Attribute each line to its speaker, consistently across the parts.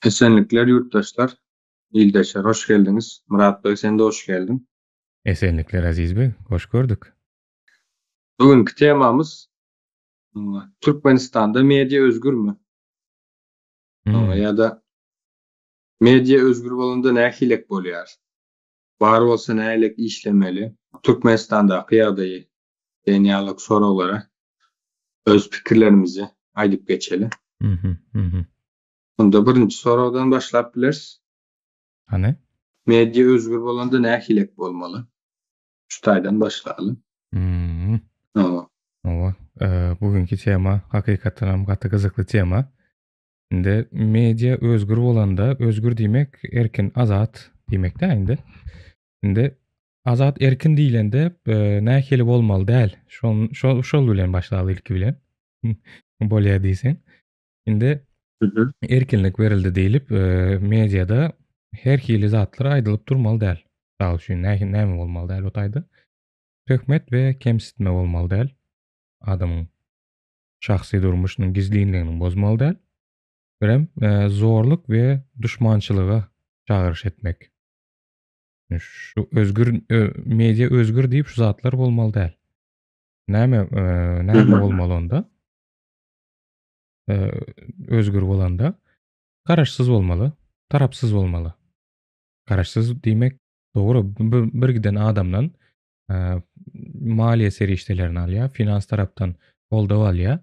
Speaker 1: Esenlikler ýurtdaşlar, ildeşler hoş geldiňiz. Myrat beg sen-de hoş geldiň.
Speaker 2: Esenlikler Aziz beg, hoş gördük.
Speaker 1: Bu günki temamyz Türkmenistanda media özgürmi? Ýa-da media özgür bolanda nähilek bolýar? Bar bolsa nähilek işlemeli? Türkmenistandaky ýagdaýy diýen ýaly soraglara öz pikirlerimizi aýdyp geçeli. Onda birinji soragdan başlap bileris.
Speaker 2: Hany?
Speaker 1: Media özgür bolanda nähilek bolmaly? Şu taýdan başlaly.
Speaker 2: Hawa. Hawa. Bugünki tema hakykatdanam gaty gyzykly tema. Indi media özgür bolanda, özgür diýmek erkin, azat diýmek-dä indi. Indi azat erkin diýlende nähili bolmaly däl? Şol şol şol bilen başlaly ilki bilen. Bolýar diýseň. Indi erkinlik berildi diýlip, mediada her hili zatlar aýdylyp durmaly däl. Mysal üçin, näme bolmaly däl o taýda? Töhmet we kemsitme bolmaly däl. Adamyň şahsy durmuşynyň gizlinligini bozmaly däl. Birem zorluk we duşmançylyga çagyryş etmek. Şu özgür media özgür diýip şu zatlar bolmaly däl. Näme näme bolmaly onda? Özgür bolanda garaşsyz bolmaly, tarapsyz bolmaly. Garaşsyz diýmek dogry bir giden adamdan maliýe serişdelerini alýar, finans tarapdan goldaw alýar.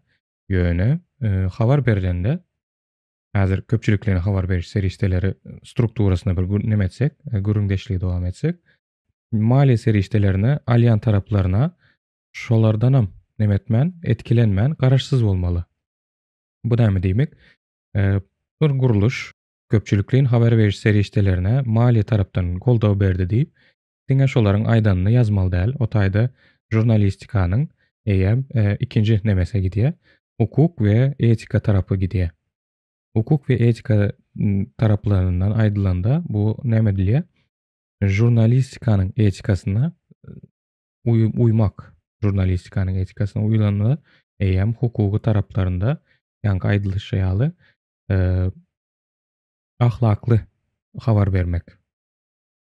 Speaker 2: Ýöne habar berlende häzir köpçülikleýin habar beriş serişdeleri strukturasyna bir neme etsek, gürrüňdeşligi dowam etsek, maliýe serişdelerini alýan taraplaryna şolardanam neme etmän, etkilenmän garaşsyz bolmaly. Bu näme diýmek? Bir gurluş köpçülikleýin habar beriş serişdelerine maliýe tarapdan goldaw berdi diýip, diňe şolaryň aýdanyny ýazmaly däl. O taýda žurnalistikanyň eýýäm ikinji nemesi gidýär. Hukuk we etika tarapy gidýär. Hukuk we etika taraplaryndan aýdylanda bu näme edilýär? Žurnalistikanyň etikasyna uýmak, žurnalistikanyň etikasyna uýulanda eýýäm hukuky taraplarynda ýaňky aýdylyşy ýaly ahlakly habar bermek.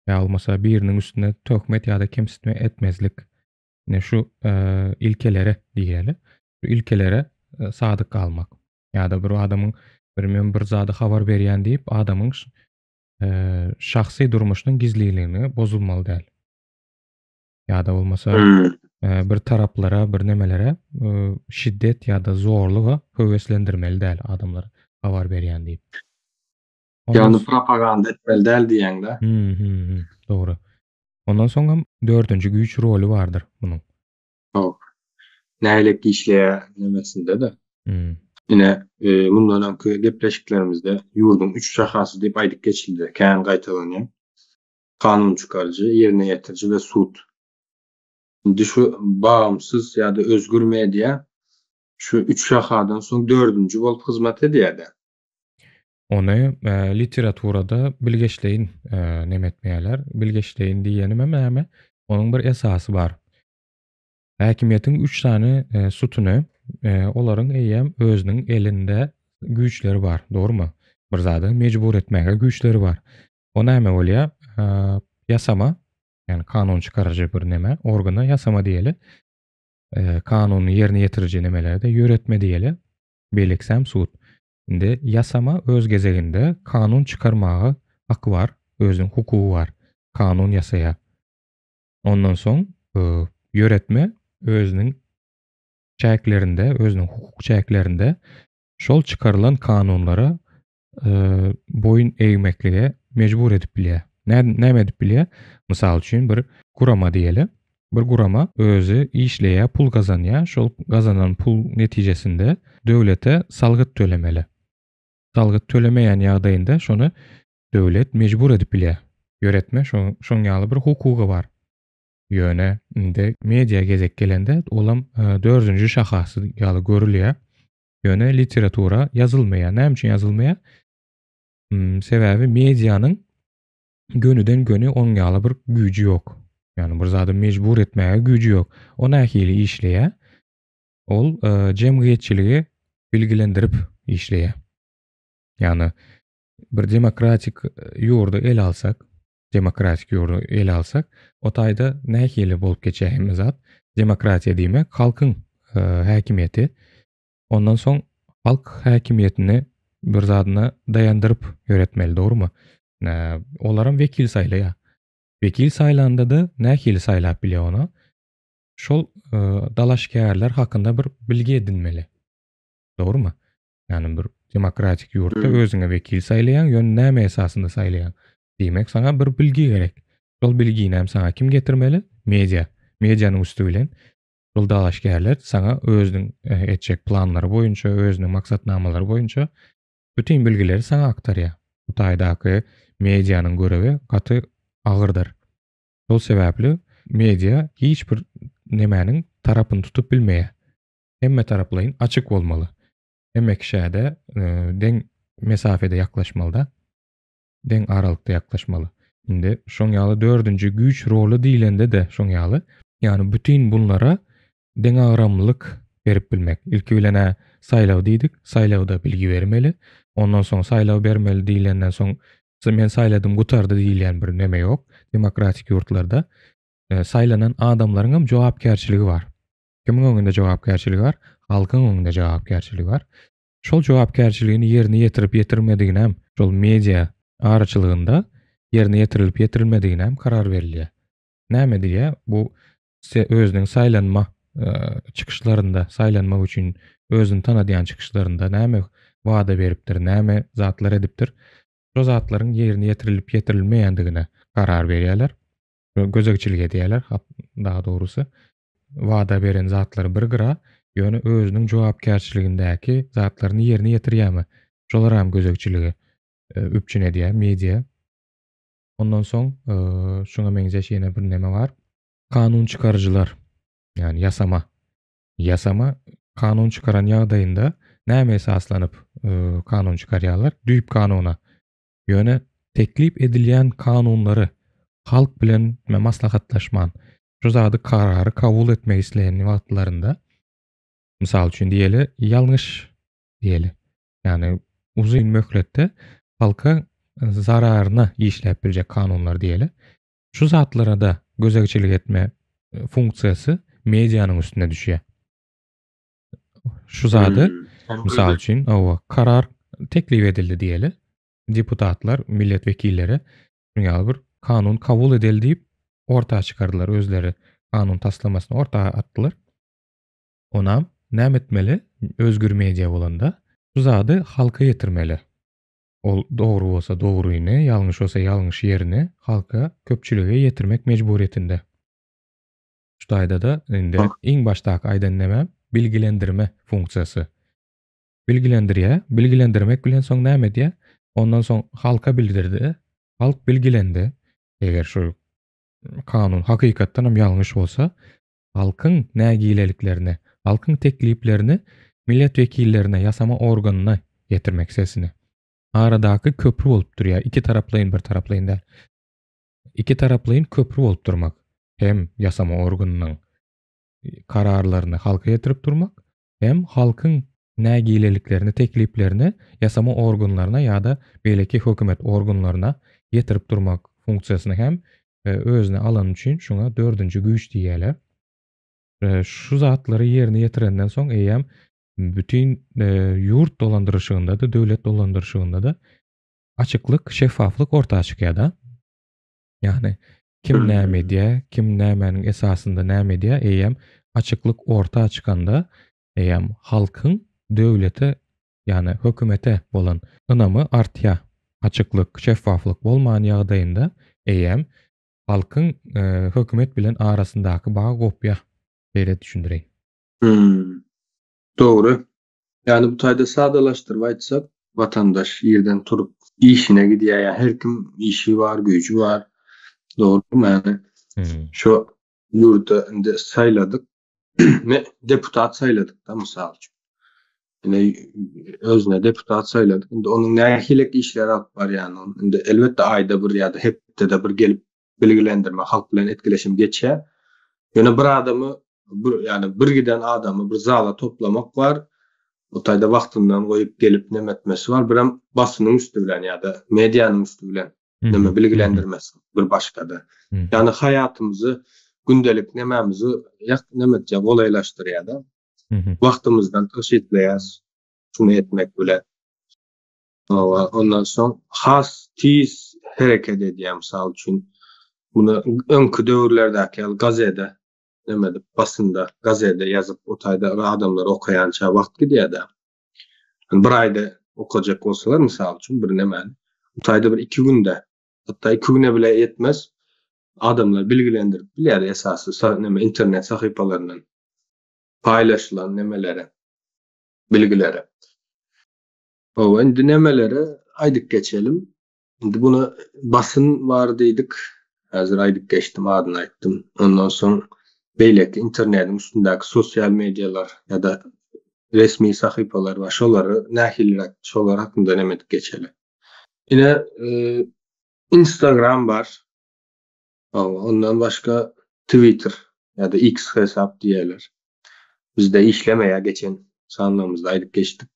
Speaker 2: Ýa bolmasa biriniň üstüne töhmet ýa-da kemsitme etmezlik. Ine şu ilkelere diýeli. Şu ilkelere sadyk galmak. Ýa-da bir adamyň bir men bir zady habar berýän diýip adamyň şahsy durmuşynyň gizliligini bozulmaly däl. Ýa-da bolmasa bir taraplara, bir nemelere şiddet ýa-da zorluga höweslendirmeli däl adamlar habar berýän diýip.
Speaker 1: Ýagny propaganda etmeli däl diýýäň-dä.
Speaker 2: Hmm, dogry. Ondan soň hem dördünji güýç roly bardyr munuň.
Speaker 1: Hok. Nähilek işleýär nemesinde-de.
Speaker 2: Hmm.
Speaker 1: Ine, mundan öňki gepleşiklerimizde ýurduň üç şahasy diýip aýdyp geçildi, kän gaýtalanýar. Kanun çykaryjy, ýerine ýetiriji we sud. Indi şu bagymsyz ýa-da özgür media şu üç şahadan soň dördünji bolup hyzmat edýär-dä.
Speaker 2: Ony literaturada bilgeşleýin neme etmeýärler. Bilgeşleýin diýenimem näme? Onuň bir esasy bar. Häkimiýetiň üç sany sütüni, olaryň eýýäm özüniň elinde güýçleri bar, dogrumy? Bir zada mejbur etmäge güýçleri bar. O näme bolýar? Ýasama, ýagny kanun çykaryjy bir neme, organa ýasama diýeli. Kanuny ýerine ýetiriji nemelerde ýöretme diýeli. Beýlekisem sud. Indi ýasama öz gezeginde kanun çykarmaga haky bar, özüniň hukugy bar. Kanun ýasaýar. Ondan soň ýöretme özüniň çäklerinde, özüniň hukuk çäklerinde şol çykarylan kanunlara boýun egmeklige mejbur edip bilýär. Näme edip bilýär? Mysal üçin bir gurama diýeli. Bir gurama özi işleýär, pul gazanýar. Şol gazanan pul netijesinde döwlete salgyt tölemeli. Salgyt tölemeýän ýagdaýynda şony döwlet mejbur edip bilýär. Ýöretme şoň ýaly bir hukugy bar. Ýöne indi media gezek gelende olam dördünji şahasy ýaly görülýär. Ýöne literatura ýazylmaýar. Näme üçin ýazylmaýar? Sebäbi medianyň gönüden-göni onuň ýaly bir güýji ýok. Ýagny bir zady mejbur etmäge güýji ýok. O nähili işleýär? Ol e, jemgyýetçiligi bilgilendirip işleýär. Ýagny. Bir demokratik ýurdy ele alsak, demokratik ýurdy ele alsak, o taýda nähili bolup geçýär hemme zat? Demokratiýa diýmek halkyň häkimiýeti. Ondan soň halk häkimiýetini bir zadyna daýandyryp ýöretmeli, dogrumy? Olaram wekil saýlaýar. Wekil saýlanda-da nähili saýlap bilýär ony? Şol dalaşgärler hakynda bir bilgi edinmeli. Dogrumy? Ýagny bir demokratik ýurtda özüňe wekil saýlaýaň, ýöne näme esasynda saýlaýaň? Diýmek, saňa bir bilgi gerek. Şol bilgini hem saňa kim getirmeli? Media. Medianyň üsti bilen şol dalaşgärler saňa özüniň etjek planlary boýunça, özüniň maksatnamalary boýunça bütin bilgileri saňa aktarýar. Bu taýdaky medianyň görewi gaty agyrdyr. Şol sebäpli media hiç bir nemäniň tarapyny tutup bilmeýär. Hemme taraplaýyn açyk bolmaly. Hemme kişä-de deň mesafede ýaklaşmaly-da. Deň aralykda ýaklaşmaly. Indi şoň ýaly dördünji güýç roly diýlende-de şoň ýaly. Ýagny bütin bunlara deňagramlylyk berip bilmek. Ilki bilen-ä saýlaw diýdik. Saýlawda bilgi bermeli. Ondan soň saýlaw bermeli diýlenden soň men saýladym gutardy diýilýän bir neme ýok. Demokratik ýurtlarda saýlanan adamlaryňam jogapkärçiligi bar. Kimiň öňünde jogapkärçiligi bar? Halkyň öňünde jogapkärçiligi bar. Şol jogapkärçiligini ýerine ýetirip ýetirmediginem şol media araçylygynda ýerine ýetirilip ýetirilmediginem karar berilýär. Näme diýýär? Bu özüniň saýlanma çykyşlarynda, saýlanmak üçin özüni tanadýan çykyşlarynda näme wada beripdir, näme zatlar edipdir? Şo zatlaryň ýerine ýetirilip ýetirilmeýändigine karar berýärler. Gözegçilik edýärler, daha dogrusy. Wada beren zatlary bir gyra, ýöne özüniň jogapkärçiligindäki zatlaryny ýerine ýetirýärmi? Şolara hem gözegçiligi üpjün edýär media. Ondan soň şuňa meňzeş ýene bir neme bar. Kanun çykaryjylar, ýagny ýasama. Ýasama kanun çykaran ýagdaýynda näme esaslanyp kanun çykarýarlar? Düýp kanuna. Ýöne teklip edilýän kanunlary halk bilen maslahatlaşman, şu zady karary kabul etmek isleýän wagtlarynda, mysal üçin diýeli, ýalňyş diýeli, ýagny uzyn möhletde halka zararyna işläp biljek kanunlar diýeli, şu zatlara-da gözegçilik etme funksiýasy medianyň üstüne düşýär. Şu zady, mysal üçin, hawa, karar teklip edildi diýeli, deputatlar, millet wekilleri şunuň ýaly bir kanun kabul edeli diýip orta çykardylar, özleri kanun taslamasyny orta atdylar. Onam näme etmeli? Özgür media bolanda şu zady halka ýetirmeli. Ol dogry bolsa dogryny, ýalňyş bolsa ýalňyş ýerini halka, köpçülige ýetirmek mejburyýetinde. Şu taýda-da indi iň başdaky aýdan nemem bilgilendirme funksiýasy. Bilgilendirýär. Bilgilendirmek bilen soň näme edýär? Ondan soň halka bildirdi. Halk bilgilendi. Eger şu kanun hakykatdan hem ýalňyş bolsa, halkyň nägileliklerini, halkyň tekliplerini millet wekillerine, ýasama organyna ýetirmek sesini. Aradaky köpri bolup durýar. Iki taraplaýyn, bir taraplaýyn däl. Iki taraplaýyn köpri bolup durmak. Hem ýasama organynyň kararlaryny halka ýetirip durmak, hem halkyň nägileliklerini, tekliplerini ýasama organlaryna ýa-da beýleki hökümet organlaryna ýetirip durmak funksiýasyny hem özüne alany üçin şuňa dördünji güýç diýýärler. Şu zatlary ýerine ýetirenden soň eýýäm bütin ýurt dolandyryşygynda-da, döwlet dolandyryşygynda-da açyklyk, şeffaflyk orta çykýar-da. Ýagny kim näme edýär, kim nämäniň esasynda näme edýär, eýýäm açyklyk orta çykanda, eýýäm halkyň döwlete, ýagny hökümete bolan ynamy artýar. Açyklyk, şeffaflyk bolman ýagdaýynda eýýäm halkyň hökümet bilen arasyndaky bag gopýar. Şeýle düşündireýin.
Speaker 1: Hmm. Dogry. Ýagny bu taýda sadalaşdyryp aýtsak, watandaş irden turup işine gidýär, ýa her kim işi bar, güýji bar. Dogrumy ýagny? Şo ýurda indi saýladyk, me deputat saýladyk-da mysal üçin. Ine özüne deputat saýladyk. Indi onuň nähilek işler alyp barýanyny, indi elbetde aýda bir ýa-da hepdede bir gelip bilgilendirme, halk bilen etkileşim geçýär. Ýöne bir adamy bir ýagny bir giden adamy bir zala toplamak bar. O taýda wagtyndan goýup gelip neme etmesi bar. Birem basynyň üsti bilen ýa-da medianyň üsti bilen neme bilgilendirmesi bir başgada. Ýagny haýatymyzy gündelik nemämizi ýak neme etýär golaýlaşdyrýar-da. Wagtymyzdan tygşytlaýas şuny etmek bilen. Hawa, ondan soň has tiz hereket edýär mysal üçin. Muny öňki döwürlerdäki ýaly gazede neme edip basynda gazede ýazyp o taýda adamlar okaýança wagt gidýär-dä. Bir aýda okajak bolsalar mysal üçin bir nemäni o taýda bir iki günde hatda iki güne bile ýetmez adamlar bilgilendirip bilýär esasy neme internet sahypalaryndan paýlaşylan nemelere bilgilere. Hawa indi nemelere aýdyp geçelim. Indi muny basyn bar diýdik. Häzir aýdyp geçdim, adyny aýtdym. Ondan soň beýleki internetiň üstündäki sosial medialar ýa-da resmi sahypalar bar. Şolary nähiliräk, şolar hakynda näme edip geçeli. Ine, Instagram bar. Ondan başga Twitter ýa-da X hesap diýýärler. Bizde işlemeýär, geçen sanlarymyzda aýdyp geçdik.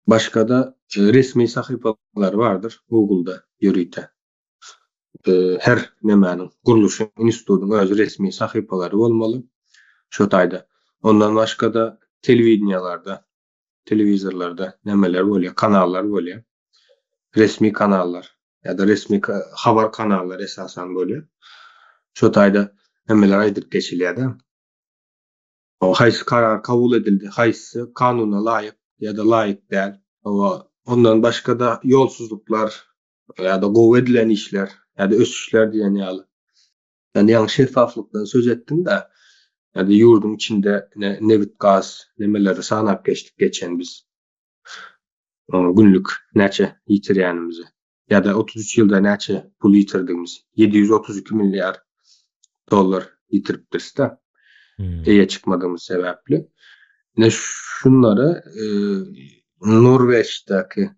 Speaker 1: Başga-da resmi sahypalary bardyr Google-da ýörite. Her nemäniň, gurluşyň, institutyň öz resmi sahypalary bolmaly şo taýda. Ondan başga-da telewideniýalarda, telewizorlarda nemeler bolýar, kanallar bolýar. Resmi kanallar ýa-da resmi habar kanallary esasan bolýar. Şo taýda nemeler aýdyp geçilýär-de. Haýsy karar kabul edildi, haýsysy kanuna laýyk ýa-da laýyk däl. Hawa, ondan başga-da ýolsuzlyklar ýa-da gowy edilen işler ýa-da ösüşler diýen ýaly. Ýagny ýaňy şeffaflykdan söz etdiň-de, ýa-da ýurduň içinde ine nebit-gaz nemeleri sanap geçdik geçen biz. Günlük näçe ýitirýänimizi ýa-da 33 ýylda näçe pul ýitirdigimizi, 732 milliard dollar ýitiripdiris-de, eýe çykmadygymyz sebäpli. Ine şunlary Norweçdäki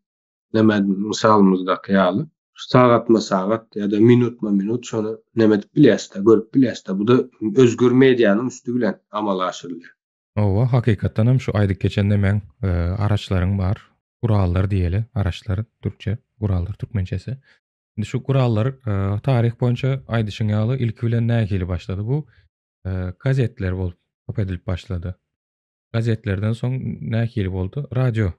Speaker 1: neme mysalymyzdaky ýaly sagatma-sagat ýa-da minutma-minut şony neme edip bilýäs-de, görüp bilýäs-de. Bu-da özgür medianyň üsti bilen amala aşyrylýar.
Speaker 2: Hawa, hakykatdan hem şu aýdyp geçen nemäň araçlaryň bar. Gurallar diýeli, araçlar türkçe, gurallar türkmençesi. Indi şu gurallar taryh boýunça aýdyşyň ýaly ilki bilen nähili başlady bu? Gazetler bolup çap edilip başlady. Gazetlerden soň nähili boldy? Radio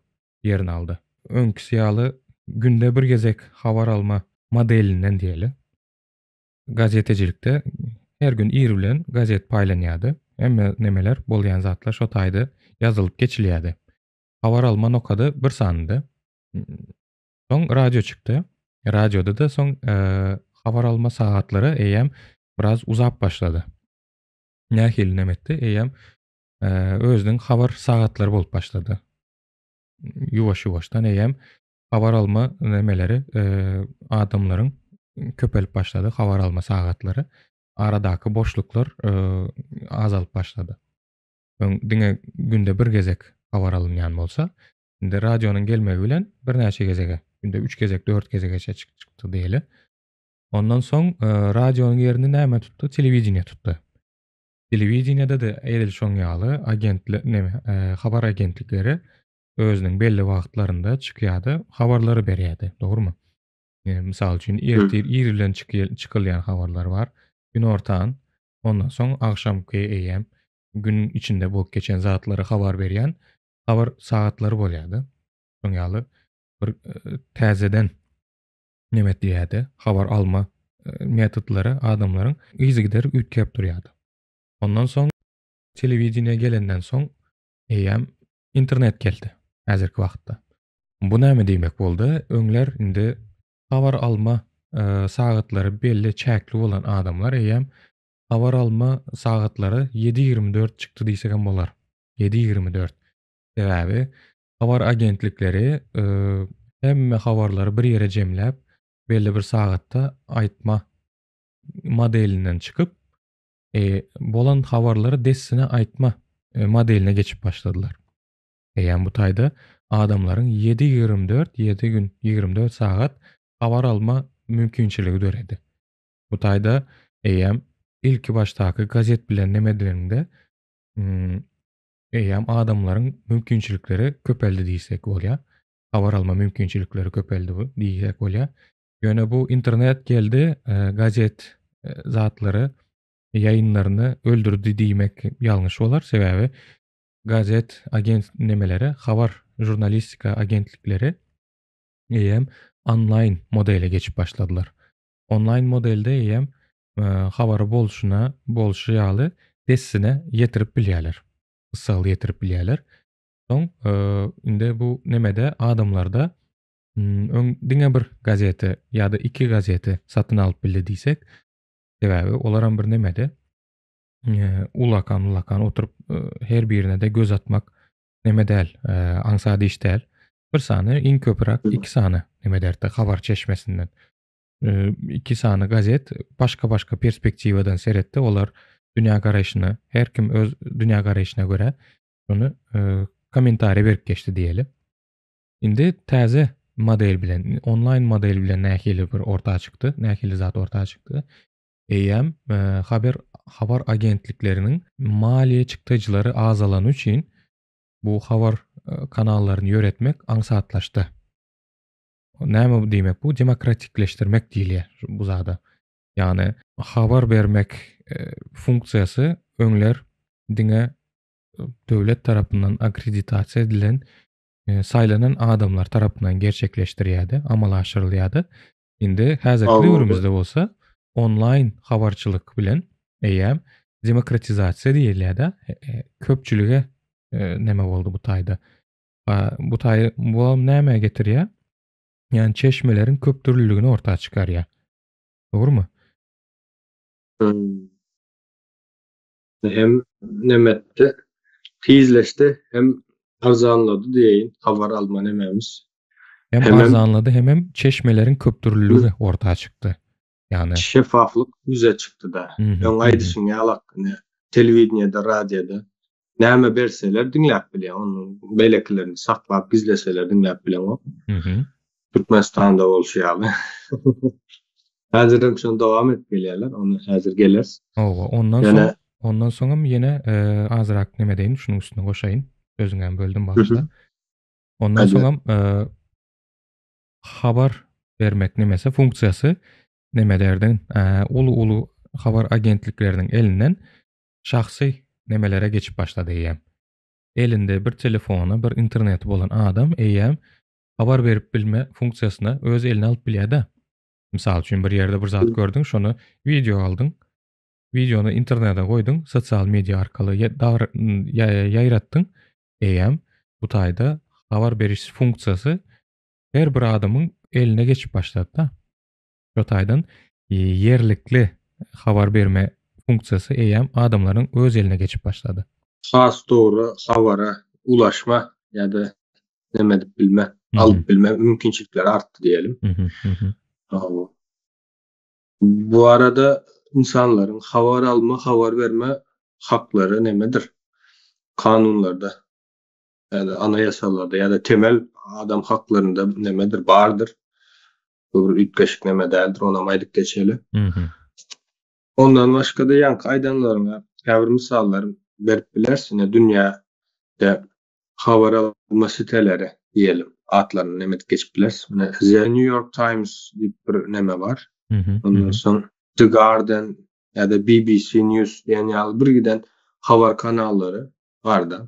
Speaker 2: ýerini aldy. Öňküsi ýaly günde bir gezek habar alma modelinden diýeli. Gazetecilikde her gün ir bilen gazet paýlanýardy. Hemme nemeler, bolýan zatlar şo taýda ýazylyp geçilýärdi. Habar alma nokady bir sanydy. Soň radio çykdy. Radioda-da soň habar alma sagatlary eýýäm biraz uzap başlady. Nähili neme etdi? Eýýäm özüniň habar sagatlary bolup başlady. Ýuwaş-ýuwaşdan eýýäm habar alma nemeleri adamlaryň köpelip başlady, habar alma sagatlary. Aradaky boşluklar azalyp başlady. Öň diňe günde bir gezek habar alynýan bolsa, indi radionyň gelmegi bilen birnäçe gezege, günde 3 gezek, 4 gezege çykdy diýeli. Ondan soň radionyň ýerini näme tutdy? Telewideniýe tutdy. Telewideniýede-de edil şoň ýaly agentler, neme, habar agentlikleri özüniň belli wagtlarynda çykýardy, habarlary berýärdi, dogrumy? Mysal üçin, ertir ir bilen çykylýan habarlar bar, günortan, ondan soň agşamky eýýäm günüň içinde bolup geçen zatlary habar berýän habar sagatlary bolýardy. Şoň ýaly bir e, täzeden neme diýýärdi, habar alma e, metodlary adamlaryň yzygider üýtgäp durýardy. Ondan soň telewideniýe gelenden soň eýýäm internet geldi häzirki wagtda. Bu näme diýmek boldy? Öňler indi habar alma e, sagatlary belli çäkli bolan adamlar eýýäm habar alma sagatlary 7.24 çykdy diýsek hem bolar. 7.24. Sebäbi habar agentlikleri e, hemme habarlary bir ýere jemläp belli bir sagatda aýtma modelinden çykyp e, bolan habarlary dessine aýtma e, modeline geçip başladylar. Eýýäm bu taýda adamlaryň 7-24, 7 gün 24 sagat habar alma mümkinçiligi döredi. Bu taýda eýýäm ilki başdaky gazet bilen neme edilende hmm, Eýýäm adamlaryň mümkinçilikleri köpeldi diýsek bolýar. Habar alma mümkinçilikleri köpeldi diýsek bolýar. Ýöne bu internet geldi, gazet zatlary ýaýynlaryny öldürdi diýmek ýalňyş bolar. Sebäbi gazet agent nemeleri, habar žurnalistika agentlikleri eýýäm onlaýn modele geçip başladylar. Onlaýn modelde eýýäm habary bolşuna, bolşy ýaly dessine ýetirip bilýärler. Gyssagly ýetirip bilýärler. Soň indi bu nemede adamlarda öň diňe bir gazeti ýa-da iki gazeti satyn alyp bildi diýsek, sebäbi olaram bir nemede ulakan ulakan oturyp her birine-de göz atmak neme däl, aňsat iş däl. Bir sany iň köpüräk iki sany neme derdi habar çeşmesinden. Iki sany gazet başga-başga perspektiwadan seretdi. Olar dünýä garaýşyna, her kim öz dünýä garaýşyna görä şony kommentariý berip geçdi diýeli. Indi täze model bilen, onlaýn model bilen nähili bir orta çykdy, nähili zat orta çykdy? Eýýäm haber habar agentlikleriniň maliýe çykdajylary azalany üçin bu habar kanallaryny ýöretmek aňsatlaşdy. Näme bu diýmek? Bu demokratikleşdirmek diýilýär bu zada. Ýagny habar bermek funksiýasy öňler diňe döwlet tarapyndan akkreditasiýa edilen saýlanan adamlar tarapyndan gerçekleşdirýärdi, amala aşyrylýardy. Indi häzirki döwrümizde bolsa onlaýn habarçylyk bilen eýýäm demokratizasiýa diýilýär-de, köpçülige näme boldy bu taýda. Bu taý bu nämä getirýär? Ýagny çeşmeleriň köpdürlüligini orta çykarýar. Dogrumy?
Speaker 1: Hmm. Hem nemetdi, tizleşdi, hem arzanlady diýeýin, habar alma nememiz.
Speaker 2: Hem Hemem arzanlady, hemem çeşmeleriň köpdürlüligi orta çykdy.
Speaker 1: Ýagny şeffaflyk ýüze çykdy-da. Öň aýdyşyň ýalak, ine, telewideniýede, radioda näme berseler diňläp bilýäň, onuň beýlekilerini saklap gizleseler diňläp bileňok. Türkmenistanda bolşy ýaly. Häzirem şony dowam edip gelýärler, ony häzir geleris.
Speaker 2: Hawa, ondan soň, ondan soňam ýene azrak neme deýin, şunuň üstüne goşaýyn. Sözüňem böldüm bagyşla. Ondan soňam habar bermek nemesi funksiýasy nemelerden uly-uly habar agentlikleriniň elinden şahsy nemelere geçip başlady eýýäm. Elinde bir telefony, bir interneti bolan adam eýýäm habar berip bilme funksiýasyny öz eline alyp bilýär-de. Mysal üçin bir ýerde bir zat gördüň, şony wideo aldyň. Wideony internete goýduň, sosial media arkaly ýaýratdyň. Eýýäm bu taýda habar beriş funksiýasy her bir adamyň eline geçip başlady-da. Şo taýdan ýerlikli habar berme funksiýasy eýýäm adamlaryň öz eline geçip başlady.
Speaker 1: Has dogry habara ulaşma ýa-da neme edip bilme, alyp bilme mümkinçilikleri artdy diýelim. Bu arada ynsanlaryň habar alma, habar berme haklary nemedir? Kanunlarda ýa-da anaýasalarda ýa-da temel adam haklarynda nemedir, bardyr. Bu bir üýtgeşik neme däldir, onam aýdyp geçeli. Ondan başga-da ýaňky aýdanlaryňa käbir mysallar berip bileris. Ine dünýäde habar alma siteleri diýelim, atlaryny neme edip geçip bileris. Ine The New York Times diýip bir neme bar. Ondan soň The Guardian ýa-da BBC News diýen ýaly bir giden habar kanallary barda.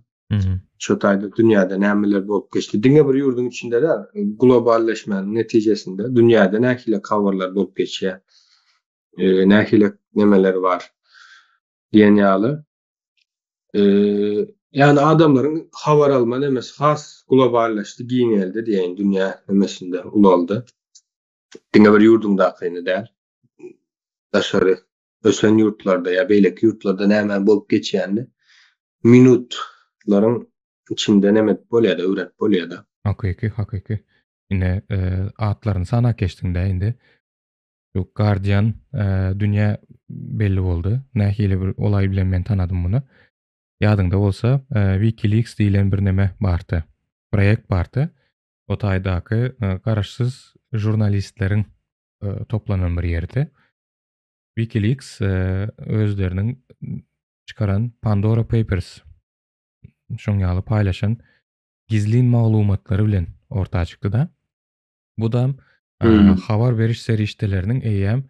Speaker 1: Şu taýda dünýäde nämeler bolup geçdi? Diňe bir ýurduň içinde däl, globalleşmäniň netijesinde dünýäde nähili habarlar bolup geçýär, nähili nemeler bar diýen ýaly. Ýagny adamlaryň habar alma nemesi has globalleşdi, giňeldi diýeýin, dünýä nemesinde ulaldy. Diňe bir ýurduňdakyny däl, daşary ösen ýurtlarda ýa beýleki ýurtlarda näme bolup geçýänini minutlaryň içinde neme edip bolýar-da, öwrenip bolýar-da.
Speaker 2: Hakyky, hakyky. Ine, atlaryny sanap geçdiň-dä indi. Şu Guardian dünýä belli boldy. Nähili bir olaý bilen men tanadym muny. Ýadyňda bolsa, WikiLeaks diýlen bir neme bardy. Proýekt bardy. O taýdaky garaşsyz žurnalistleriň toplanan bir ýerdi. WikiLeaks özleriniň çykaran Pandora Papers. şoň ýaly paýlaşan gizlin maglumatlary bilen orta çykdy-da. Bu-da habar beriş serişdeleriniň eýýäm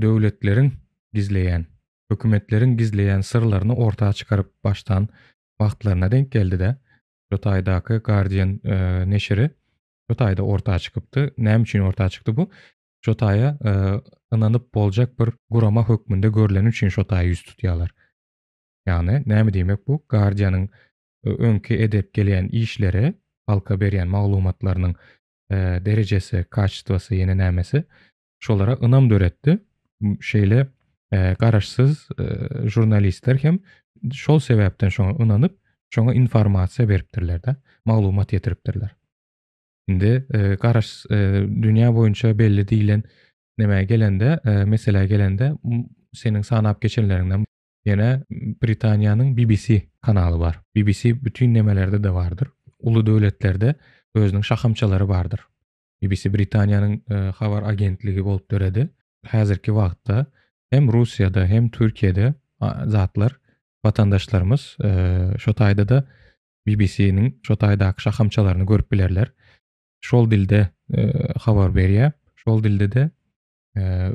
Speaker 2: döwletleriň gizleýän, hökümetleriň gizleýän syrlaryny orta çykaryp başlan wagtlaryna denk geldi-de. Şu taýdaky Guardian neşiri şu taýda orta çykypdy. Näme üçin orta çykdy bu? Şu taýa ynanyp boljak bir gurama hökmünde görleni üçin şu taýa ýüz tutýarlar. Ýagny näme diýmek bu? Guardianyň öňki edep gelýän işleri, halka berýän maglumatlarynyň derejesi, kaçestwasy, ýene nämesi şolara ynam döretdi. Şeýle garaşsyz žurnalistler hem şol sebäpden şoňa ynanyp, şoňa informasiýa beripdirler-de, maglumat ýetiripdirler. Indi garaş dünýä boýunça belli diýlen nämä gelende, meselä gelende seniň sanap geçenleriňden ýene Britaniýanyň BBC kanaly bar. BBC bütin nemelerde-de bardyr. Uly döwletlerde özüniň şahamçalary bardyr. BBC Britaniýanyň habar agentligi bolup döredi. Häzirki wagtda hem Russiýada, hem Türkiýede zatlar watandaşlarymyz şo taýda-da BBC-niň şo taýdaky şahamçalaryny görüp bilerler. Şol dilde habar berýär, şol dilde-de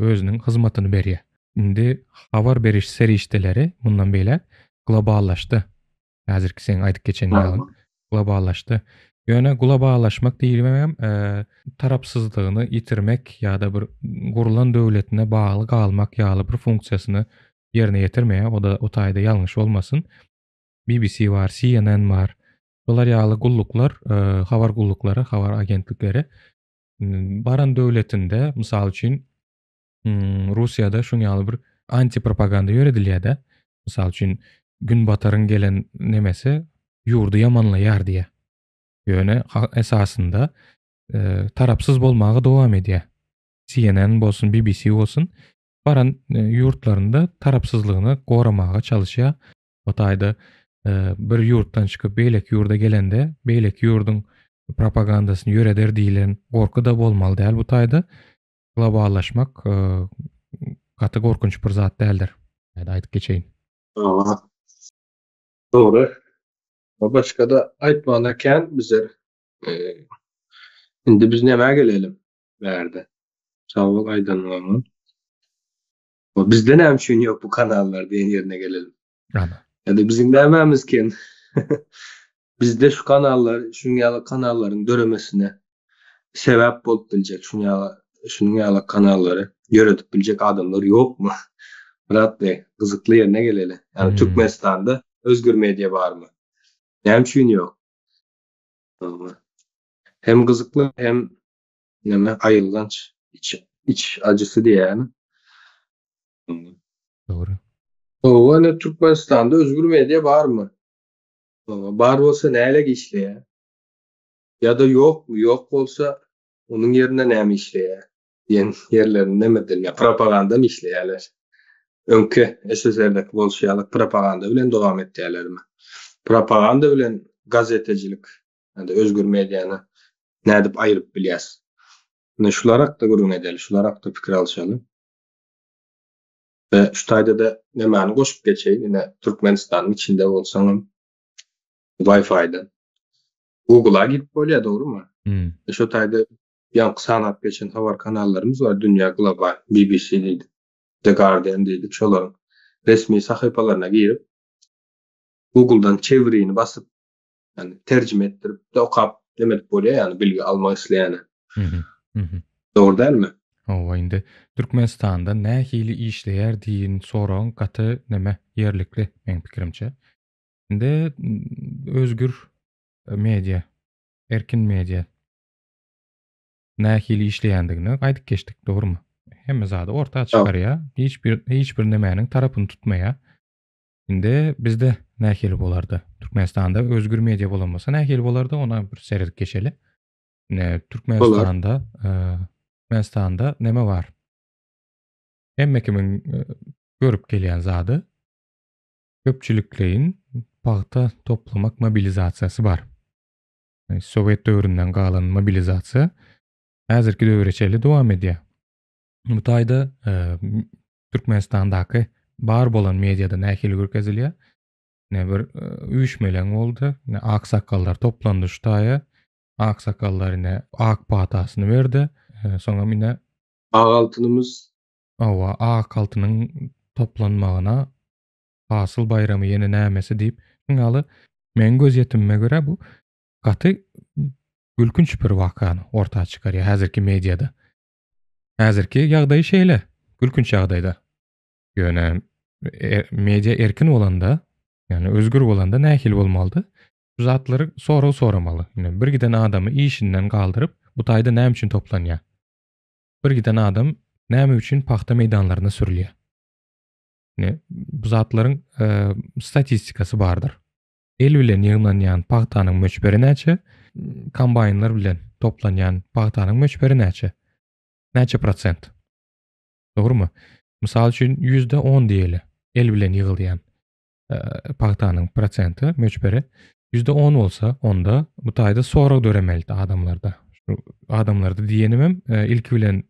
Speaker 2: özüniň hyzmatyny berýär. Indi habar beriş serişdeleri mundan beýläk globallaşdy. Häzirki seň aýdyp geçen ýalyň globallaşdy. Ýöne globallaşmak diýilmegem tarapsyzlygyny ýitirmek ýa-da bir gurlan döwletine bagly galmak ýaly bir funksiýasyny ýerine ýetirmeýär. O-da o taýda ýalňyş bolmasyn. BBC bar, CNN bar. Bular ýaly gulluklar, habar gulluklary, habar agentlikleri baran döwletinde, mysal üçin, Russiýada şuň ýaly bir antipropaganda ýöredilýär-de. Mysal üçin, Günbataryň gelen nemesi ýurdy ýamanlaýar diýýär. Ýöne esasynda tarapsyz bolmaga dowam edýär. CNN bolsun, BBC bolsun, baran ýurtlarynda tarapsyzlygyny goramaga çalyşýar. O taýda bir ýurtdan çykyp beýleki ýurda gelende, beýleki ýurduň propagandasyny ýöreder diýlen gorky-da bolmaly däl bu taýda. Globallaşmak gaty gorkunç bir zat däldir. Ýa-da aýdyp geçeýin.
Speaker 1: Hawa. Dogry. Başga-da aýtmana kän bizler. Indi biz nämä gelelim bärde? Sag bol aýdanyňa. Bizde näme üçin ýok bu kanallar diýen ýerine gelelim.
Speaker 2: Ana.
Speaker 1: Ýa-da biziň nämämiz kem? Bizde şu kanallar, şunuň ýaly kanallaryň döremesine sebäp bolup biljek, şunuň ýaly, şunuň ýaly kanallary ýöredip biljek adamlar ýokmy? Myrat beg, gyzykly ýerine geleli. Ýagny Türkmenistanda özgür media barmy? Näme üçin ýok? Hem gyzykly, hem näme aýylganç, iç iç ajysy diýýän.
Speaker 2: Dogry.
Speaker 1: Hawa, ine Türkmenistanda özgür media barmy? Hawa, bar bolsa näleg işleýär? Ýa-da ýokmy? Ýok bolsa, onuň ýerine näme işleýär? Diýen ýerlerinde neme edilýär? Propagandamy işleýärler? Öňki SSR-däki bolşy ýaly propaganda bilen dowam etýärlermi? Propaganda bilen gazeteçilik ýa-da özgür mediany nädip aýryp bilýäs? Ine şular hakda gürrüň edeli, şular hakda pikir alyşaly. We şu taýda-da nemäni goşup geçeýin, ine Türkmenistanyň içinde bolsaňam Wi-Fi-den Google-a girip bolýar, dogrymy?
Speaker 2: Hmm.
Speaker 1: Şu taýda ýaňky sanap geçen habar kanallarymyz bar, dünýä global, BBC diýdik, The Guardian diýdik, şolaryň resmi sahypalaryna girip, Google-dan çewirini basyp, ýagny terjime etdirip-de okap neme edip bolýar, ýagny bilgi almak isleýäne. Dogry dälmi?
Speaker 2: Hawa, indi Türkmenistanda nähili işleýär diýen soragyň gaty neme ýerlikli meň pikirimçe. Indi özgür media, erkin media nähili işleýändigini aýdyp geçdik, dogrumy? Hemme zady orta çykarýar, hiç bir hiç bir nemäniň tarapyny tutmaýar. Indi bizde nähili bolardy? Türkmenistanda özgür media bolan bolsa nähili bolardy? Ona bir seredip geçeli. Ine Türkmenistanda, Türkmenistanda neme bar? Hemme kimiň görüp gelýän zady köpçülikleýin pagta toplamak mobilizasiýasy bar. Sowet döwründen galan mobilizasiýa häzirki döwre çenli dowam edýär. Bu taýda Türkmenistandaky bar bolan mediada nähili görkezilýär? Ine bir üýşmeleň boldy. Ine aksakgallar toplandy şu taýa. Aksakallar ine ak patasyny berdi. Soňam ine
Speaker 1: Ak altynymyz.
Speaker 2: Hawa, ak altynyň toplanmagyna hasyl baýramy ýene nämesi diýip, şuň ýaly meň gözýetimime görä bu gaty gülkünç bir wakany orta çykarýar häzirki mediada. Häzirki ýagdaýy şeýle, gülkünç ýagdaýda. Ýöne media erkin bolanda, ýagny özgür bolanda nähili bolmalydy? Şu zatlary sorag soramaly. Ine, bir giden adamy işinden galdyryp, bu taýda näme üçin toplanýar? Bir giden adam näme üçin pagta meýdanlaryna sürülýär? Ine, bu zatlaryň e, statistikasy bardyr. El bilen ýygnanýan pagtanyň möçberi näçe? Kombaýnlar bilen toplanýan pagtanyň möçberi näçe? Näçe prosent? Dogrumy? Mysal üçin, 10% diýeli, el bilen ýygylýan. pagtanyň prosenti, möçberi 10% bolsa, onda bu taýda sorag döremelidi adamlarda. Şu adamlarda diýenimem e, ilki bilen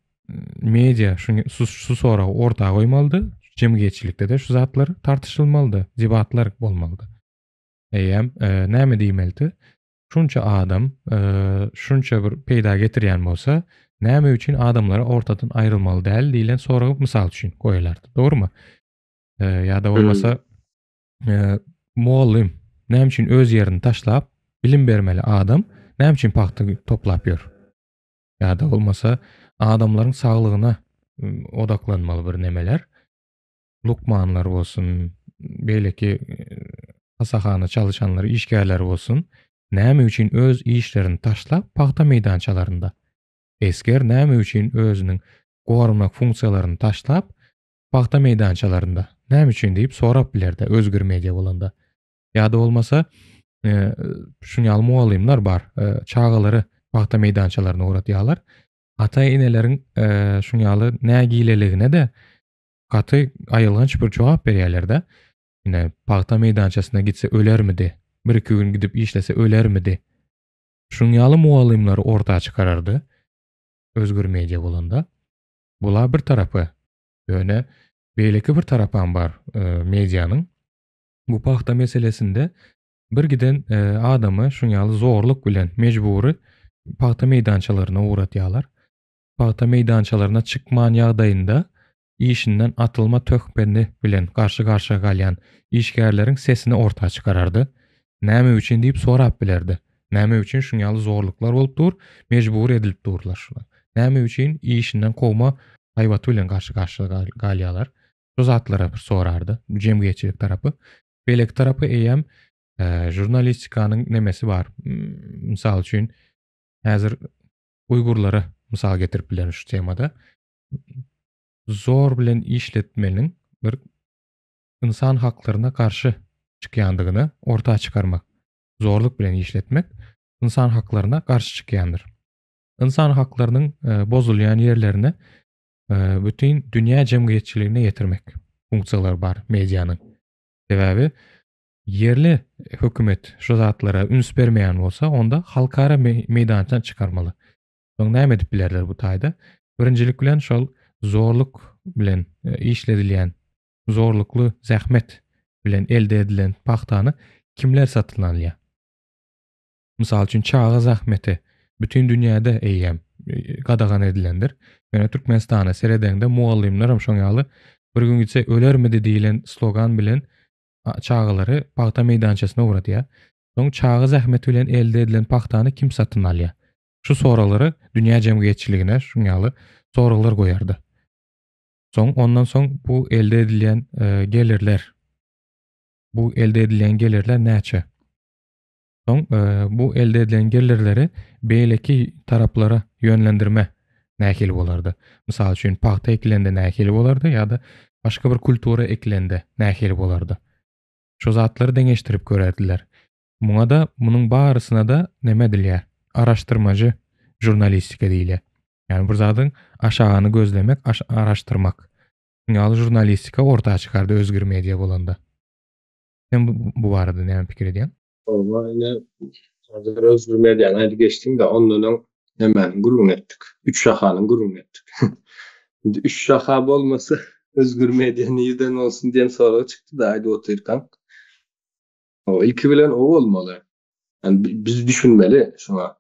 Speaker 2: media şu şu soragy orta goýmalydy. Jemgyýetçilikde-de şu zatlar tartyşylmalydy, debatlar bolmalydy. Eýýäm e, näme diýmelidi? Şunça adam e, şunça bir peýda getirýän bolsa, näme üçin adamlara ortadan aýrylmaly däl diýlen soragy mysal üçin goýarlardy. Dogrumy? Ýa-da bolmasa mugallym näme üçin öz ýerini taşlap, bilim bermeli adam näme üçin pagta toplap ýör? Ýa-da bolmasa adamlaryň saglygyna odaklanmaly bir nemeler. Lukmanlar bolsun, beýleki hasahana çalışanlar, işgärler bolsun, näme üçin öz işlerini taşlap pagta meýdançalarynda? Esger näme üçin özüniň goranmak funksiýalaryny taşlap, pagta meýdançalarynda näme üçin diýip sorap bilerdi özgür media bolanda. Ýa-da bolmasa e, şuň ýaly mugallymlar bar, e, çagalary pagta meýdançalaryna ugratýarlar. Ata-eneleriň e, şuň ýaly nägileligine-de gaty aýylganç bir jogap berýärler-de. Ine, pagta meýdançasyna gitse ölermidi? Bir-iki gün gidip işlese ölermidi? Şuň ýaly mugallymlary orta çykarardy özgür media bolanda. Bula bir tarapy. Ýöne beýleki bir tarapam bar e, medianyň. Bu pagta meselesinde bir giden e, adamy şuň ýaly zorluk bilen mejbury pagta meýdançalaryna ugratýarlar. Pagta meýdançalaryna çykman ýagdaýynda işinden atylma töhmeti bilen garşy-garşa galýan işgärleriň sesini orta çykarardy. Näme üçin diýip sorap bilerdi. Näme üçin şuň ýaly zorluklar bolup dur, mejbur edilip durlar şular. Näme üçin işinden kowma haýbaty bilen garşy-garşa galýarlar. Şu zatlara bir sorardy jemgyýetçilik tarapy. Beýleki tarapy eýýäm e, žurnalistikanyň nemesi bar. Mysal üçin häzir uýgurlara mysal getirip bilerin şu temada. Zor bilen işletmeniň bir ynsan haklaryna garşy çykýandygyny orta çykarmak. Zorluk bilen işletmek ynsan haklaryna garşy çykýandyr. Ynsan haklarynyň e, bozulýan ýerlerini e, bütin dünýä jemgyýetçiligine ýetirmek funksiýalary bar medianyň. Sebäbi ýerli hökümet şu zatlara üns bermeýän bolsa, onda halkara meýdançadan çykarmaly. Soň näme edip bilerler bu taýda? Birinjilik bilen şol zorluk bilen e, işledilýän, zorlukly zähmet bilen elde edilen pagtany kimler satyn alýar? Mysal üçin, çaga zähmeti bütin dünýäde eýýäm e, gadagan edilendir. Ýöne Türkmenistana seredeňde mugallymlar hem şoň ýaly bir gün gitse ölermidi diýlen slogan bilen çagalary pagta meýdançasyna ugradýar. Soň çaga zähmeti bilen elde edilen pagtany kim satyn alýar? Şu soraglary dünýä jemgyýetçiligine şuň ýaly soraglar goýardy. Soň ondan soň bu elde edilýän e, gelirler bu elde edilýän gelirler näçe? Soň e, bu elde edilen gelirleri beýleki taraplara ýönlendirme nähili bolardy? Mysal üçin, pagta ekilende nähili bolardy ýa-da başga bir kultura ekilende nähili bolardy? Şu zatlary deňeşdirip görerdiler. Muňa-da, munuň barysyna-da neme edilýär? Araşdyrmajy žurnalistika diýilýär. Ýagny bir zadyň aşagyny gözlemek, araşdyrmak. Şunuň ýaly žurnalistika orta çykardy özgür media bolanda. Sen bu, bu barada näme pikir edýäň?
Speaker 1: Hawa, ine, häzir özgür mediany aýdyp geçdiň-de, ondan öň nämäniň gürrüňini etdik? Üç şahanyň gürrüňini etdik. Indi üç şaha bolmasa, özgür media nirden bolsun diýen sorag çykdy-da aýdyp otyrkaň. O ilki bilen o bolmaly. Yani biz düşünmeli şuňa.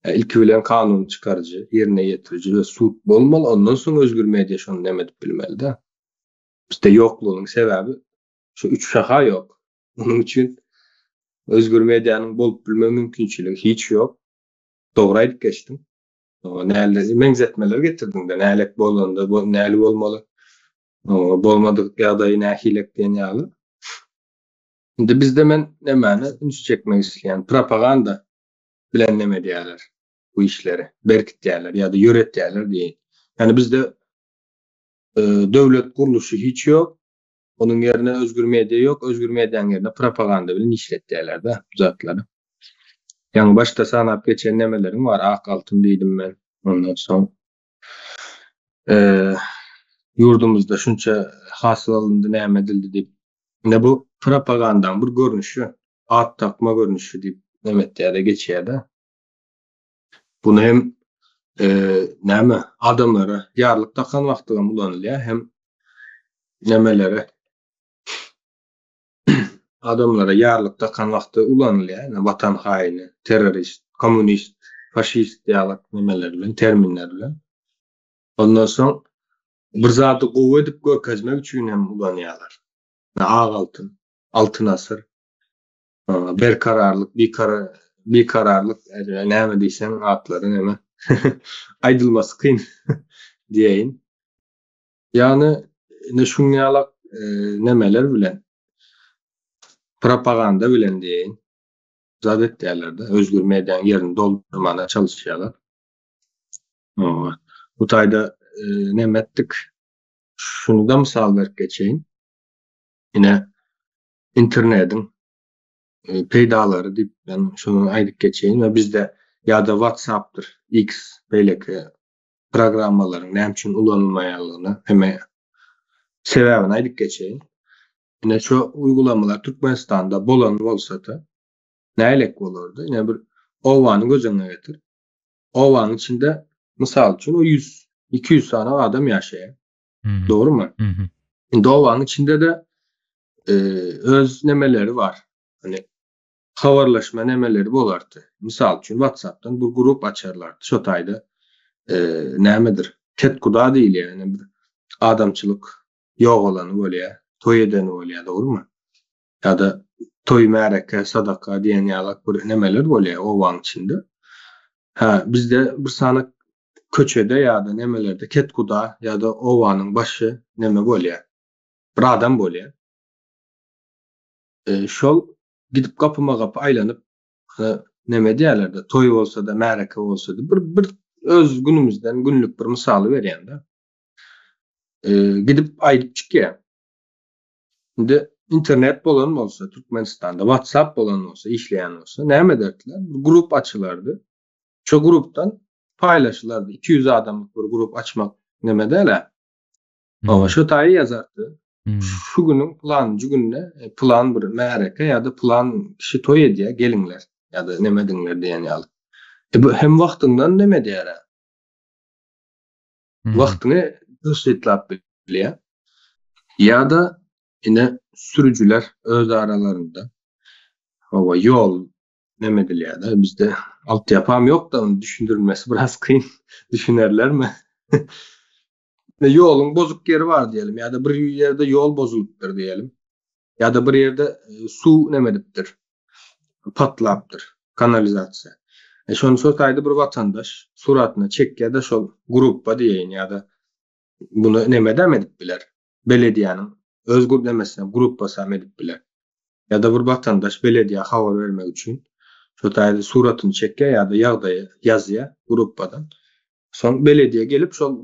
Speaker 1: Ilki bilen kanun çykaryjy, ýerine ýetiriji we sud bolmaly, ondan soň özgür media şony neme edip bilmeli-de. Bizde ýoklugynyň sebäbi şu üç şaha ýok. Onuň üçin özgür medianyň bolup bilme mümkinçiligi hiç ýok. Dogry aýdyp geçdiň. Näle meňzetmeler getirdiň-de, nälek bolanda näli bolmaly, bolmadyk ýagdaýy nähilek diýen ýaly. Indi bizde men nämäni üns çekmek isleýän, propaganda bilen neme edýärler bu işleri, berkitýärler ýa-da ýöretýärler diýeýin. Ýagny bizde döwlet gurluşy hiç ýok, onuň ýerine özgür media ýok, özgür medianyň ýerine propaganda bilen işletýärler-de bu zatlary. Ýaňy başda sanap geçen nemeleriň bar, ak altyn diýdim men, ondan soň ýurdumyzda şunça hasyl alyndy, näme edildi diýip. Ine bu propagandaň bir görnüşi, at dakma görnüşi diýip neme etýär-de geçýär-de. Buny hem näme adamlara ýarlyk dakan wagty hem ulanylýar, hem nemelere adamlara ýarlyk dakan wagty ulanylýar. Ine watan haýyny, terrorist, kommunist, faşist ýaly nemeler bilen, terminler bilen. Ondan soň bir zady gowy edip görkezmek üçin hem ulanýarlar. Ak altyn, altyn asyr, berkararlyk, bikararlyk, näme diýseň atlary näme aýdylmasy kyn diýeýin. Ýagny ine şuň ýalak nemeler bilen propaganda bilen diýeýin zat etýärler-de, özgür medianyň ýerini doldurmana çalyşýarlar. Bu taýda neme etdik? Şuny-da mysal berip geçeýin. Ine internediň peýdalary diýip men şuny aýdyp geçeýin we bizde ýa-da WhatsAppdyr, X beýleki programmalaryň näme üçin ulanylmaýanlygyny hem sebäbini aýdyp geçeýin. Ine şu uygulamalar Türkmenistanda bolan bolsady nähilek bolardy? Ine bir obany göz öňüne getir. Obanyň içinde mysal üçin o 100 200 sany adam ýaşaýar. Dogrumy? Indi obanyň içinde-de öz nemeleri bar. Hani habarlaşma nemeleri bolardy. Mysal üçin WhatsAppdan bir grup açarlardy. Şo taýda nämedir? Ketkuda diýilýär. Ýani bir adamçylyk ýogalany bolýar, toý edeni bolýar, dogrumy? Ýa-da toý märeke, sadaka diýen ýalak bir nemeler bolýar obanyň içinde. Hä, bizde bir sany köçede ýa-da nemelerde ketkuda ýa-da obanyň başy neme bolýar. Bir adam bolýar. E, şol gidip gapyma-gapy aýlanyp, neme diýerler-de, toý bolsa-da, märeke bolsa-da, bir bir öz günümizden günlük bir mysaly berýän-de. E, gidip aýdyp çykýar. Indi internet bolan bolsa Türkmenistanda, WhatsApp bolan bolsa, işleýän bolsa näme ederdiler? Bir grup açylardy. Şo grupdan paýlaşylardy. 200 adamlyk bir grup açmak neme däl-ä. Oňa şo taýy ýazardy. Şu günüň pylanynjy gününe e, pylan bir märeke ýa-da pylan kişi toý edýär, geliňler ýa-da neme ediňler diýen ýaly. E bu hem wagtyňdan neme edýär-ä. Wagtyňy tygşytlap bilýär. Ýa-da ine sürüjiler öz aralarynda hawa ýol neme edilýär-de bizde altyapam ýok-da ony düşündirilmesi biraz kyn düşünerlermi? Ýoluň bozuk ýeri bar diýelim ýa-da bir ýerde ýol bozulypdyr diýelim. Ýa-da bir ýerde e, suw neme edipdir? Patlapdyr kanalizasiýa. E şony şo taýda bir watandaş suratyna çekýär-de şol gruppa diýeýin ýa-da muny nemedem edip biler. Belediýäniň öz nemesine gruppasam edip biler. Ýa-da bir watandaş belediýä habar bermek üçin şo taýda suratyny çekýär ýa-da ýagdaýy ýazýar gruppadan. Soň belediýe gelip şol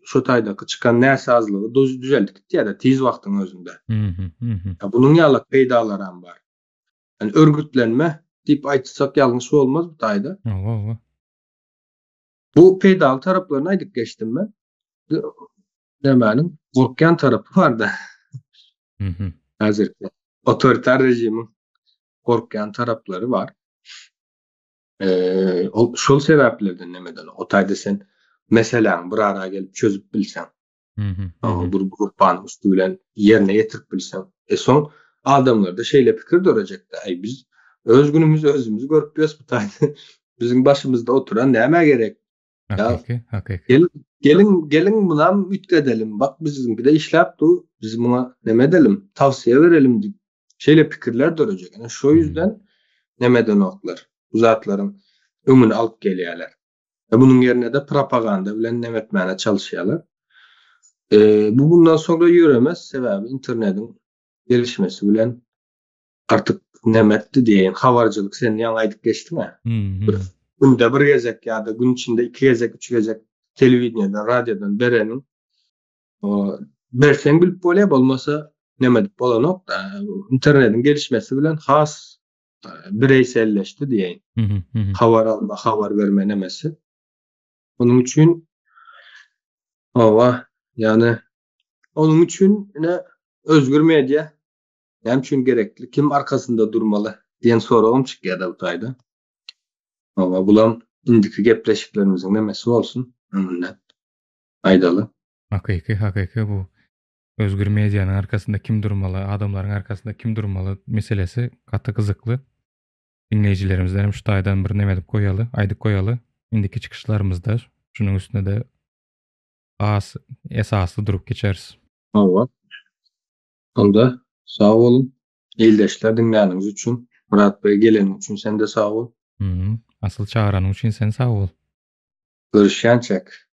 Speaker 1: şo taýdaky çykan näsazlygy düzeldip gitýär-de tiz wagtyň özünde. Ýa bunuň ýaly peýdalaram bar. Ýani örgütlenme diýip aýtsak ýalňyş bolmaz bu taýda.
Speaker 2: Hawa, hawa.
Speaker 1: Bu peýdaly taraplaryny aýdyp geçdim men. Nämäniň gorkýan tarapy bar-da. Häzirki otoritar režimiň gorkýan taraplary bar. Ol şol sebäplerden nemeden o taýda sen meseläňi bir ara gelip çözüp bilseň. Bir gruppanyň üsti bilen ýerine ýetirip bilseň. E soň adamlarda şeýle pikir dörejekde, aý biz öz günümizi özümiz görüp ýörüs bu taýda biziň başymyzda oturan nämä gerek?
Speaker 2: Hakyky, hakyky.
Speaker 1: Gel, geliň, geliň munam üýtgedelim. Bak biziňkide işläp dur, biz muňa neme edelim, tawsiýe berelim diýip şeýle pikirler dörejek. Ine şo ýüzden neme edenoklar. Bu zatlaryň öňüni alyp gelýärler. We munuň ýerine-de propaganda bilen neme etmäne çalyşýarlar. Bu bundan soňra ýöremez, sebäbi internediň gelişmesi bilen artyk neme etdi diýeýin, habarçylyk sen ýaňy aýdyp geçdiň-ä. Bir günde bir gezek ýa-da gün içinde iki gezek, üç gezek telewideniýeden, radiodan bereniň berseň bilip bolýar, bolmasa neme edip bolanok-da. Internediň gelişmesi bilen has bireýselleşdi diýeýin. Habar alma, habar berme nemesi. Onuň üçin hawa, ýagny onuň üçin ine özgür media näme üçin gerekli, kim arkasynda durmaly diýen soragam çykýar-da bu taýda. Hawa, bulam indiki gepleşiklerimiziň nemesi bolsun öňünden aýdaly.
Speaker 2: Hakyky, hakyky bu Özgür medianyň arkasynda kim durmaly, adamlaryň arkasynda kim durmaly meselesi gaty gyzykly. Diňleýjilerimizden hem şu taýdan bir neme edip goýaly, aýdyp goýaly. Indiki çykyşlarymyzda şunuň üstünde-de has esasly durup geçeris.
Speaker 1: Hawa. Onda sag boluň ildeşler diňläniňiz üçin. Myrat beg geleniň üçin sen-de sag bol.
Speaker 2: Asyl çagyranyň üçin sen sag bol.
Speaker 1: Görüşýänçäk.